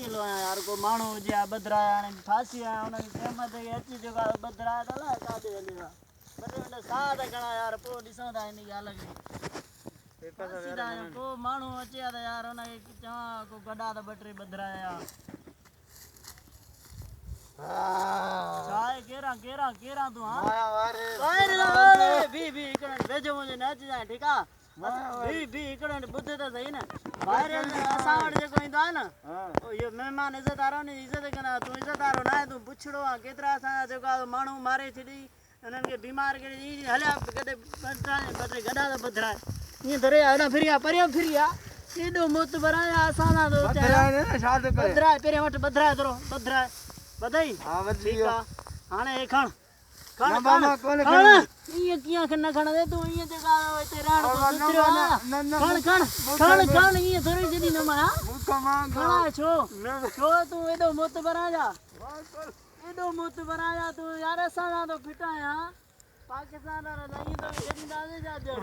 اڪيلو آهيان يار ڪو ماڻهو هجي ها ٻڌرايا هاڻي ڦاسي ويو آهيان ان کي چيم ته اچ جيڪو آهي ٻڌرايا ته الائي ڪاڏي هلي ويو آهي ٻه ٽي منٽ ساهه ته کڻان يار پوء ڏسون ٿا ان ڳالهه کي ڦاسي ٿا وڃون ڪو ماڻهو اچي ها ته يار ان کي چوان ها ڪو گڏا ته ٻه ٽي ٻڌرايا. ڇا آهي ڪير آن ڪير آن ڪير آن تون ها ٻاهر بي بي هڪ منٽ ويجهو منهنجي نه اچجانء ٺيڪ آ بي بي هڪ منٽ ٻڌ ته سهي نه ٻاهر اسان وٽ جيڪو ايندو آهي نه اهو مهمان عزت وارو ان جي عزت ڪندا آهيون تون عزت وارو نه آهين تون بڇڙو آهين ڪيترا اسان جا جيڪو آهي ماڻهو ماري ڇڏي انهن کي بيمار ڪري ائين هليا گڏ ٻه ٽي گڏا ته پڌرائي ائين ٿوري هيڏانهن ڦري آ پريان ڦري آ ايڏو معتبر آهيان اسان سان ٿو چاهيان پڌرائي پهريان وٺ پڌرائي ٿورو پڌرائي ٻڌئي ٺيڪ آ هاڻي هي کڻ کڻ کڻ کڻ ائين ڪيئن نه کڻندي تون ائين جيڪا هتي رهڻ کان سڌريو آ کڻ کڻ کڻ کڻ ائين ٿوري ڇڏيندومانء ها کڻائي ڇو ڇو تون ايڏو معتبر آهين ڇا ايڏو معتبر آهيان تون يار اسان سان ٿو ڦٽ آهيان پاڪستان وارا ته ائين توکي ڇڏينداسين ڇا ڄڻ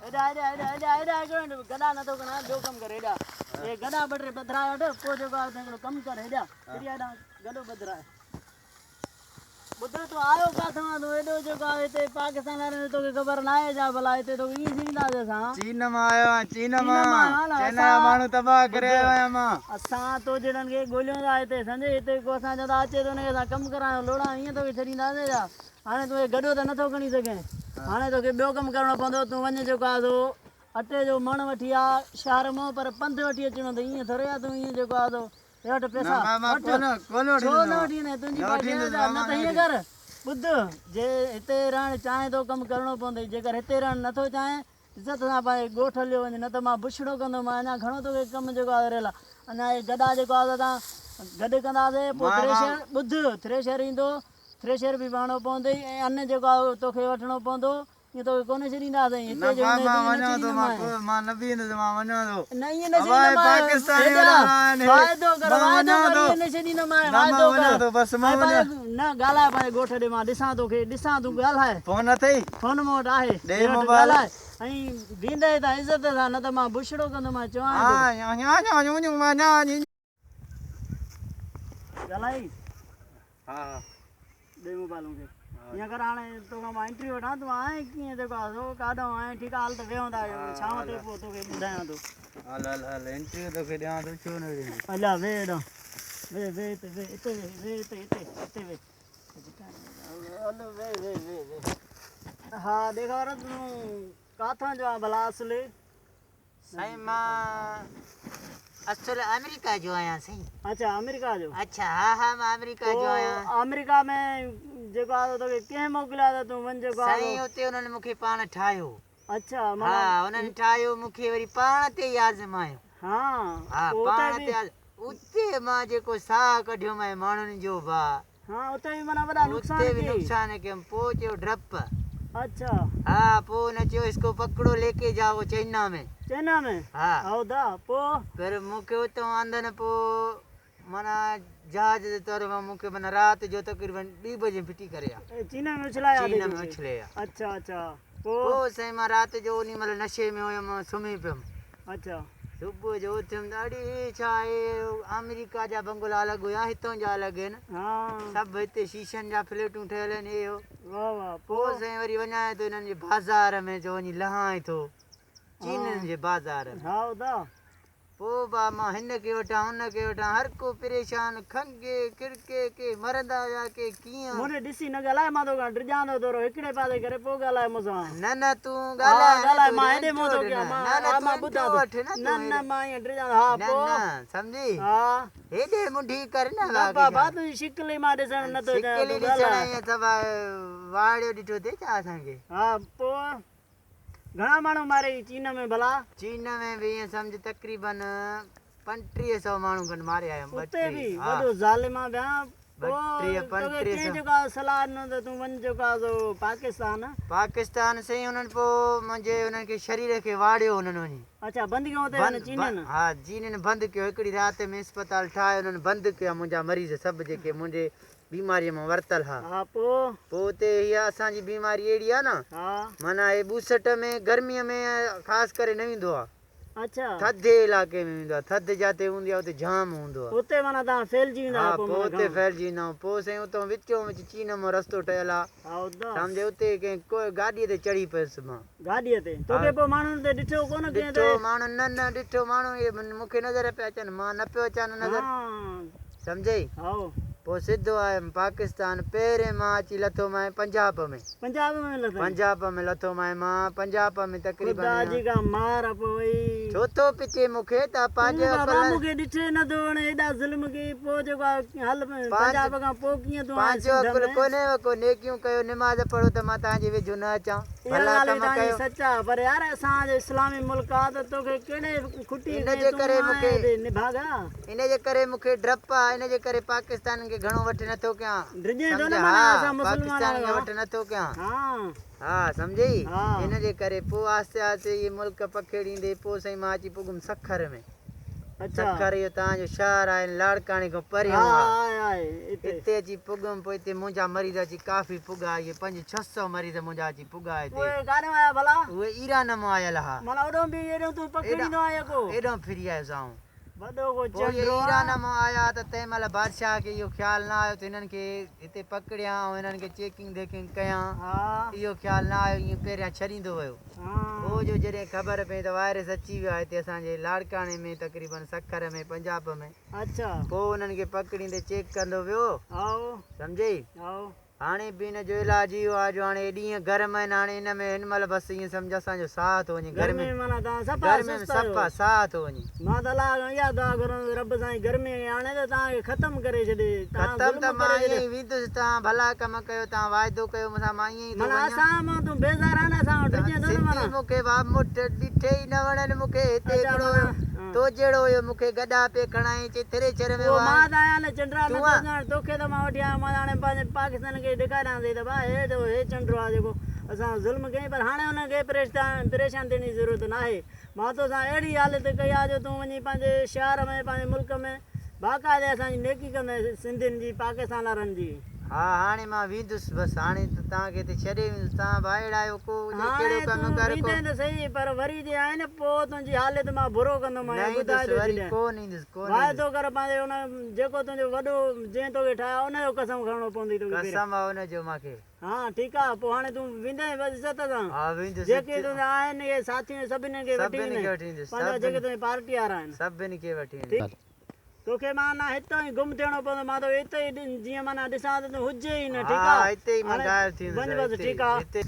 هيڏا هيڏا هيڏا هيڏا هيڏا هڪڙو منٽ گڏا نٿو کڻان ٻيو ڪم ڪر هيڏا هي گڏا ٻه ٽي ٻڌرائي وٺ پوء جيڪو آهي هڪڙو ڪم ڪر هيڏا ڦري هيڏا گڏو ٻڌرائي ٻڌ تون آيو ڪاٿان آن تون ايڏو جيڪو آهي هتي پاڪستان وارن جي توکي خبر ناهي ڇا ڀلا هتي توکي ائين ڇڏينداسين اسان. چين مان آيو آهيان چين مان چين جا ماڻهو تباهه ڪري آيو آهيان مان. اسان تو جهڙن کي ڳوليون ٿا هتي سمجهي هتي ڪو اسان چون ٿا اچي ته ان کي اسان ڪم ڪرايون لوڙا ائين توکي ڇڏينداسين ڇا هاڻي تون هي گڏو ته نٿو کڻي سگهين هاڻي توکي ٻيو ڪم ڪرڻو پوندو تون وڃ جيڪو آهي سو اٽي جو مڻ وٺي آ شهر مان پر پنڌ وٺي اچڻو اٿئي ائين ٿوري آ تون ائين جيڪو آهي سو هي وٺ پئسا وٺ ڇو نه وٺي ايندين تنهنجي پارٽي آهي ڇا نه ته هيئن ڪر ٻڌ جي هتي رهڻ چاهين ٿو ڪم ڪرڻو پوندئي جيڪر هتي رهڻ نٿو چاهين عزت سان پنهنجي ڳوٺ هليو وڃ نه ته مان بڇڙو ڪندومانء اڃا گهڻو توکي ڪم جيڪو آهي رهيل آهي اڃا هي گڏا جيڪو آهي سو گڏ ڪنداسين پوء ٿريشر ٻڌ ٿريشر ايندو ٿريشر به وهڻو پوندئي ۽ ان جيڪو آهي توکي وٺڻو پوندو ائين توکي ڪونه ڇڏينداسين نه هتي جو مان هوندين مان ته ائين نه وڃان ٿو مان ڇڏيندومانء. ڪو مان نه بيهندس مان وڃان ٿو نه ائين نه ابا هي ڇڏيندومانء پاڪستاني هيڏا وڏا آهن هي واعدو ڪر مان واعدو وڃان ڪر ٿو ائين نه ڇڏيندومانء نه مان واعدو وڃان ڪر ٿو بس مان ۽ وڃان پنهنجو نه ڳالهاء پنهنجي ڳوٺ ڏي مان ڏسان توکي ڏسان تون ڳالهاء فون اٿئي فون مون وٽ آهي ڏي ڏي وٺ موبائل ڳالهاء ۽ بيهندين هتان عزت سان نه ته مان بڇڙو ڪندومانء چوانء ها ٿو. ڳالهائي ها ها ڏي موبائل مون کي ائين ڪر هاڻي توکان مان انٽرويو وٺان تون آئين ڪيئن جيڪو آ سو ڪاڏانهن آئين ٺيڪ آ هل ته ويهون ٿا ڇانو تي پوء توکي ٻڌايان ٿو. هل هل هل انٽرويو توکي ڏيان ٿو ڇو نه ڏيندس. هليا ويهه هيڏانهن ويهه ويهه هتي ويهه هتي ويهه ويهه هتي هتي هتي ويهه هل ويهه ويهه ويهه ويهه ها ڏيکار تون ڪاٿان جو آن ڀلا اصل. سائين مان اصل آمريڪا جو آهيان سائين. اڇا آمريڪا جو. اڇا ها ها مان آمريڪا جو آهيان. پوء آمريڪا ۾ جيڪو آهي توکي ڪنهن موڪليو آهي ته تون وڃ جيڪو آهي. سائين اتي انهن مون کي پاڻ ٺاهيو. اڇا ها انهن ٺاهيو مون کي وري پاڻ تي ئي آزمايو. ها ها پاڻ تي اتي مان جيڪو ساهه ڪڍيو مانء ماڻهن جو ڀاء. ها اتي به معنيٰ وڏا نقصان اتي به ڪيئي. نقصان ڪيم پوء چيو ڊپ. اڇا. ها پوء هن چيو اسڪو پڪڙو ليڪي جائو چائنا ۾. چائنا ۾؟ ها. هائودا پوء؟ پر مون کي اتان آندن پوء معنيٰ جهاز جي طرفان مون کي معنيٰ رات جو تقريبن ٻي بجي ڦٽي ڪري آ. چينا ۾ اڇلايا چينا ۾ اڇلي آ. اڇا اڇا پوء؟ پوء سائين مان رات جو انهي مهل نشي ۾ هيم سمهي پيم. اڇا. صبح جو اٿيم ته اڙي ڇا اهي آمريڪا جا بنگلا الڳ هيا هتان جا الڳ آهن. ها. سڀ هتي شيشن جا فليٽون ٺهيل آهن اهي هو. واه واه پوء سائين وري وڃانء ٿو هنن جي بازار ۾ جو وڃي لهانء ٿو چينين جي بازار ۾. ها ادا. پوء با مان هن کي وٺان هن کي وٺان هر ڪو پريشان کنگهي کڙڪي ڪي مرندا ويا ڪي ڪيئن. مون ڏي ڏسي نه ڳالهاء مان توکان ڊڄان ٿو ٿورو هڪڙي پاسي ڪري پوء ڳالهاء مون سان. نه نه تون ها ڳالهاء نه ڳالهاء تون مان هيڏي منهن ٿو انٽريو ڪيان وٺ مان نه نه ها تون مان ٻڌان انٽريو ٿو وٺ نه نه تون نه هيڏي مان ائين ڊڄان ٿو ها نه پوء. نه سمجهي ها. هيڏي منڍي ڪر نه نه واگهي بابا جان. تنهنجي شڪل ئي مان ڏسڻ نه ٿو چاهيان شڪل تون ئي ڏسڻ ڳالهاء. ائين سڀ واڙيو ڏٺو اٿئي ڇا اسان کي. ها پوء. گهڻا ماڻهو مارئي چين ۾ ڀلا؟ چين ۾ به ائين سمجهه تقريبن 35 سئو ماڻهو کن ماري آيم. اتي به وڏو ظالم آ ڀيان. پوء 32 توکي 35 ڪنهن سئو. جيڪو آ صلاح ڏنو ته تون وڃ جيڪو آ سو پاڪستان؟ پاڪستان سائين انهن پوء منهنجي انهن کي شرير کي واڙيو انهن وڃي. اڇا بند ڪيو اتي بند چينين؟ ها چينين بند ڪيو هڪڙي رات ۾ اسپتال ٺاهي انهن بند ڪيا منهنجا مريض سڀ جيڪي منهنجي بيماريء مان ورتل ها. ها پوء؟ پوء اتي هيء اسان جي بيماري اهڙي آ نه، ها. معنيٰ هي ٻوسٽ ۾ گرميء ۾ خاص ڪري نه ويندو آ. اڇا. ٿڌي علائقي ۾ ويندو آهي. ٿڌ جاتي هوندي آهي اتي جام هوندو آهي. اتي معنيٰ توهان ڦهلجي ويندا ها آهيو پوء پوء معنيٰ اتي گهڻو. ڦهلجي ويندا آهيون. پوء سائين اتان وچون وچ چين مان رستو ٺهيل آهي. ها ادا. سمجهه اتي ڪنهن ڪو گاڏيء تي چڙهي پيس مان. گاڏيء تي. توکي پوء ماڻهن اتي ڏٺو ڪونه ڪنهن ڏٺو ماڻهن نه نه ڏٺو ماڻهو اهي مون کي نظر پيا اچن مان نه پيو اچان نظر. ها. سمجهئي. هائو. پوء سڌو آيم پاڪستان. پهرين مان اچي لٿو مانء پنجاب ۾. پنجاب ۾ لٿئين. پنجاب ۾ لٿو مانء مان پنجاب ۾ تقريبن. خدا جي ڪا مار پوئي. ڇو ٿو پچي مون کي ته پنهنجو تون بابا مون کي ڏٺي نه ٿو وڻي ايڏا ظلم ڪيئي پوء جيڪو آ هل پنجاب کان پوء ڪيئن تون آئين پنهنجو سنڌ عقل ۾. ڪونهيو ڪو نيڪيون ڪيو نماز پڙهو ته مان توهان جي ويجهو نه اچان اها ڀلا ڳالهه به ڪم توهان جي ڪيو. سچ آ پر يار اسان جو اسلامي ملڪ آ ته توکي ڪهڙي کٽي ان ڪئين جي تون ڪري مون آئين کي هتي نڀاڳا. ان جي ڪري مون کي ڊپ آ ان جي ڪري پاڪستانين کي گهڻو وٺ نه ٿو ڪيان ڊڄين ٿو نه سمجهه معنيٰ ها اسان مسلمان پاڪستانين کي آهيون وٺ نه ٿو ڪيان ها. ها سمجهئي ها. ان جي ڪري پوء آهستي آهستي اهي ملڪ پکيڙيندي پوء سائين مان اچي پڳم سکر ۾. اڇا. سکر اهو توهان جو شهر آهي لاڙڪاڻي کان پريون ها آ. آهي آهي اتي. اتي اچي پڳم پوء اتي منهنجا مريض اچي ڪافي پڳا اهي پنج ڇهه سئو مريض منهنجا اچي پڳا اتي. اهي ڪاڏهون آيا ڀلا؟ اهي ايران مان آيل ها. معنيٰ اوڏهون به ايڏهون تون پکيڙيندو آهين ڪو. ايڏهون ڦري آيس آئون. وڏو ڪو پوء اهي چنڊو آ. ايران مان آيا ته تنهن مهل بادشاهه کي اهو خيال نه آيو ته هنن کي هتي پڪڙيان ۽ هنن کي چيڪنگ ڌيڪنگ ڪيان. ها. اهو خيال نه آيو ائين پهريان ڇڏيندو ويو. ها. پوء جو جڏهن خبر پئي ته وائرس اچي ويو آهي هتي اسان جي لاڙڪاڻي ۾ تقريبن سکر ۾ پنجاب ۾. اڇا. پوء انهن کي پڪڙيندي چيڪ ڪندو ويو. هائو. سمجهئي. هائو. هاڻي به ان جو علاج اهو آهي جو هاڻي هي ڏينهن گرم آهن هاڻي ان ۾ هن مهل بس ائين سمجهه اسان جو ساهه ٿو وڃي گرمي ۾ معنيٰ توهان صفا گرمي ۾ سست آهيو. صفا ساهه ٿو وڃي. مان ته الله کان اها دعا گهران ٿو رب سائين گرمي کي آڻي ته توهان کي ختم ڪري ڇڏي توهان ختم ته ظلم مان ڪري ائين ڇڏيو. ئي ويندس توهان ڀلا ڪم ڪيو توهان واعدو ڪيو مون سان مان ائين ئي ٿو معنيٰ وڃان. اسان مان تون بيزار آهين نه اسان کان ڊڄين ٿو نه سنڌي معنيٰ. مون کي وا مٺ ڏٺي ئي نه وڻن مون کي هتي اڇا هڪڙو معنيٰ ها. تو جهڙو هيو مون کي گڏا پئي کڻائين چي ٿريشر ۾ اهو وهائين. مان ته آهيان نه چنڊرا نه تون ٿو آ. ڄاڻ توکي ته مان وٺي آيو مان هاڻي پنهنجي پاڪستان کي ڏيکاريان ٿي ته ڀاء هي ته هي چنڊرو آهي جيڪو اسان سان ظلم ڪيائين پر هاڻي ان کي پريشان ٿيڻ جي ضرورت ناهي مان توسان اهڙي حالت ڪئي آهي جو تون وڃي پنهنجي شهر ۾ پنهنجي ملڪ ۾ باقاعدي اسان جي نيڪي ڪندين سنڌين جي پاڪستان وارن جي. ها هاڻي مان ويندس بس هاڻي ته توهان کي هتي ڇڏي ويندس توهان ڀاء اهڙا آهيو ڪو هجي هاڻي ڪهڙو ڪم تون ڪر ڪو. ويندين ته سهي پر وري جي آئين نه پوء تنهنجي حالت مان برو ڪندومانء نه اهو ايندس ٻڌائي ٿو وري ڇڏيان. ڪو نه ايندس ڪو نه ايندس. واعدو ڪر پنهنجي ان جيڪو تنهنجو وڏو جنهن توکي ٺاهيو ان جو قسم کڻڻو پوندي توکي پهريان. قسم آ ان جو مان کي. ها ٺيڪ آ پوء هاڻي تون ويندين بس عزت سان. ها ويندس. جيڪي تنهنجا آهن اهي ساٿي سڀني کي وٺي سڀني ويندين کي وٺي ايندس پنهنجا جيڪي سڀني تنهنجي پارٽي وارا آهن. سڀني کي وٺي ٺيڪ. ايندس. توکي معنيٰ هتان ئي گم ٿيڻو پوندو مان توکي اتي ئي جيئن معنيٰ ڏسان ته تون هجي ئي نه ٺيڪ ها آ اتي ئي مان هاڻي غائب ٿي وڃ ويندس بس اتي ٺيڪ ئي آ. اتي.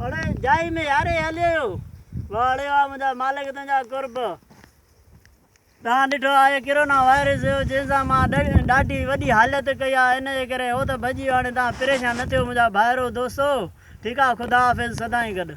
اڙي جائي ۾ ياري هلي ويو واهه اڙي واهه منهنجا مالڪ تنهنجا قرب. توهان ڏٺو آهي ڪرونا وائرس هيو جنهن سان مان ڏاڍي وڏي حالت ڪئي آهي ان جي ڪري هو ته ڀڄي ويو هاڻي توهان پريشان نه ٿيو منهنجا ڀائرو دوستو ٺيڪ آ خدا حافظ سدائين گڏ.